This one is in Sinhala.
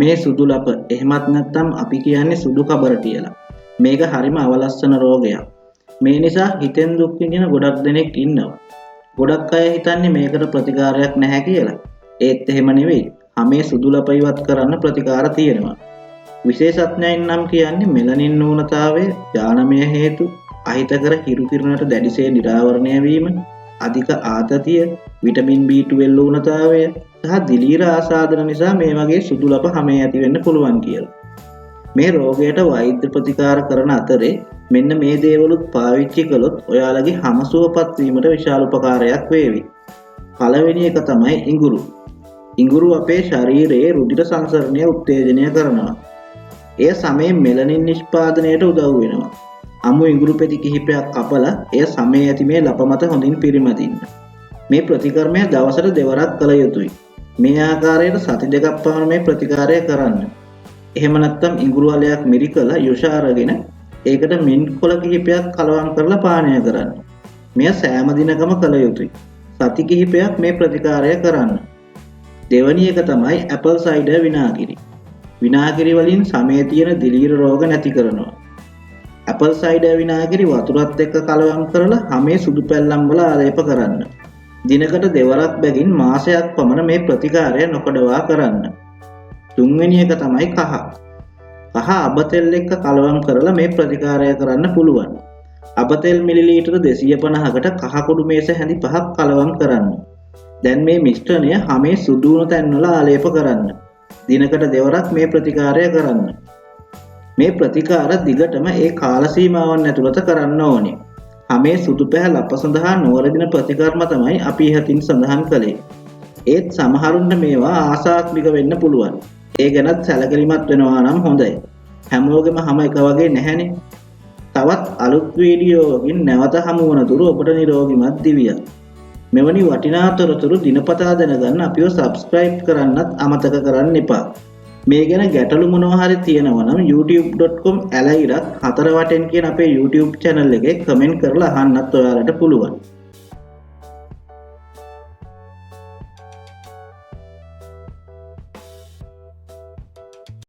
හමේ සුදු ලප එහෙමත් නැත්නම් අපි කියන්නේ සුදු කබර කියලා. මේක හරිම අවලස්සන රෝගයක්. මේ නිසා හිතෙන් දුක් විඳින ගොඩක් දෙනෙක් ඉන්නවා. ගොඩක් අය හිතන්නේ මේකට ප්‍රතිකාරයක් නැහැ කියලා. ඒත් එහෙම නෙවෙයි. හමේ සුදු ලප ඉවත් කරන්න ප්‍රතිකාර තියෙනවා. විශේෂඥයින් නම් කියන්නේ මෙලනින් ඌනතාවය, ජානමය හේතු, අහිතකර හිරු කිරණට දැඩිසේ නිරාවරණය වීම, අධික ආතතිය, විටමින් B12 ඌනතාවය සහ දිලීර ආසාදන නිසා මේ වගේ සුදු ලප හමේ ඇති වෙන්න පුළුවන් කියලා. මේ රෝගයට වෛද්‍ය ප්‍රතිකාර කරන අතරේ මෙන්න මේ දේවලුත් පාවිච්චි කළොත් ඔයාලගේ හම සුවපත් වීමට විශාල උපකාරයක් වේවි. පළවෙනි එක තමයි ඉඟුරු. ඉඟුරු අපේ ශරීරයේ රුධිර සංසරණය උත්තේජනය කරනවා. එය සමේ මෙලනින් නිෂ්පාදනයට උදව් වෙනවා. අමු ඉඟුරු පෙති කිහිපයක් කපලා එය සමේ ඇති මේ ලප මත හොඳින් පිරිමදින්න. මේ ප්‍රතිකර්මය දවසට දෙවරක් කළ යුතුයි. මේ ආකාරයට සති දෙකක් පමණ මේ ප්‍රතිකාරය කරන්න. එහෙම නැත්නම් ඉඟුරු අලයක් මිරිකලා යුෂ අරගෙන ඒකට මින්ට් කොළ කිහිපයක් කලවම් කරලා පානය කරන්න. මෙය සෑම දිනකම කළ යුතුයි. සති කිහිපයක් මේ ප්‍රතිකාරය කරන්න. දෙවැනි එක තමයි ඇපල් සයිඩර් විනාගිරි. විනාගිරි වලින් සමේ තියෙන දිලීර රෝග නැති කරනවා. ඇපල් සයිඩර් විනාගිරි වතුරත් එක්ක කලවම් කරලා හමේ සුදු පැල්ලම් වල ආලේප කරන්න. දිනකට දෙවරක් බැගින් මාසයක් පමණ මේ ප්‍රතිකාරය නොකඩවා කරන්න. තුන්වෙනි එක තමයි කහ. කහ අබතෙල් එක්ක කලවම් කරලා මේ ප්‍රතිකාරය කරන්න පුළුවන්. අබතෙල් මිලිලීටර 250කට කහ කුඩු මේස හැඳි 5ක් කලවම් කරන්න. දැන් මේ මිශ්‍රණය හමේ සුදු වුණු තැන්වල ආලේප කරන්න. දිනකට දෙවරක් මේ ප්‍රතිකාරය කරන්න. මේ ප්‍රතිකාර දිගටම ඒ කාල සීමාවන් ඇතුළත කරන්න ඕනේ. හමේ සුදු පැහැ ලප සඳහා නොවරදින ප්‍රතිකර්ම තමයි අපි ඉහතින් සඳහන් කළේ. ඒත් සමහරුන්ට මේවා ආසාත්මික වෙන්න පුළුවන්. ඒ ගැනත් සැලකිලිමත් වෙනවා නම් හොඳයි. හැමෝගෙම හම එක වගේ නැහැනේ. තවත් අලුත් වීඩියෝවකින් නැවත හමු වන තුරු ඔබට නිරෝගිමත් දිවියක්. මෙවැනි වටිනා තොරතුරු දිනපතා දැනගන්න අපිව සබ්ස්ක්‍රයිබ් කරන්නත් අමතක කරන්න එපා. මේ ගැන ගැටලු මොනවා හරි තියෙනවා නම් youtube.com ඇලයිරක් හතර වටෙන් කියන අපේ YouTube channel එකේ කමෙන්ට් කරලා අහන්නත් ඔයාලට පුළුවන්.